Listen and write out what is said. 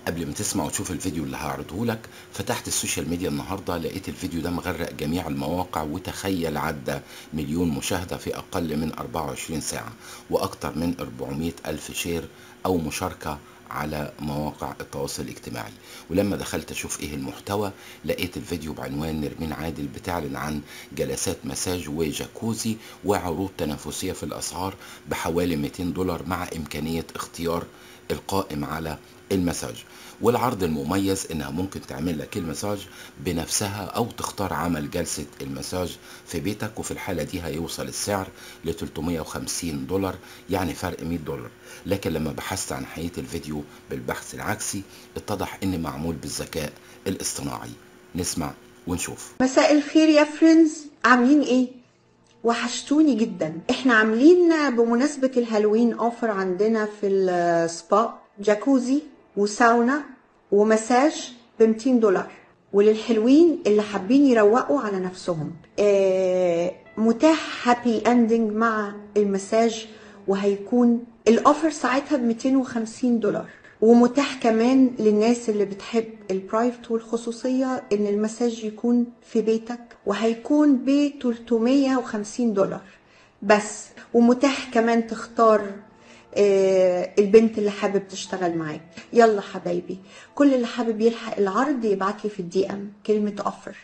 قبل ما تسمع وتشوف الفيديو اللي هعرضه لك، فتحت ال social media النهارده لقيت الفيديو ده مغرق جميع المواقع، وتخيل عدى 1 مليون مشاهدة في أقل من 24 ساعة، وأكتر من 400 ألف share أو مشاركة على مواقع التواصل الاجتماعي. ولما دخلت اشوف ايه المحتوى لقيت الفيديو بعنوان نرمين عادل بتعلن عن جلسات مساج وجاكوزي وعروض تنافسية في الاسعار بحوالي 200 دولار مع امكانية اختيار القائم على المساج. والعرض المميز انها ممكن تعمل لك المساج بنفسها او تختار عمل جلسة المساج في بيتك، وفي الحالة دي هيوصل السعر ل 350 دولار، يعني فرق 100 دولار. لكن لما بحثت عن حقيقة الفيديو بالبحث العكسي اتضح ان معمول بالذكاء الاصطناعي. نسمع ونشوف. مساء الخير يا friends، عاملين ايه؟ وحشتوني جدا. احنا عاملين بمناسبة الهالوين offer عندنا في السبا، جاكوزي وساونا ومساج ب 200 دولار، وللحلوين اللي حابين يروقوا على نفسهم متاح happy ending مع المساج، وهيكون ال offer ساعتها ب 250 دولار. ومتاح كمان للناس اللي بتحب ال private والخصوصية ان المساج يكون في بيتك، وهيكون ب 350 دولار بس. ومتاح كمان تختار البنت اللي حابب تشتغل معاك. يلا حبايبي، كل اللي حابب يلحق العرض يبعت لي في ال DM كلمة offer.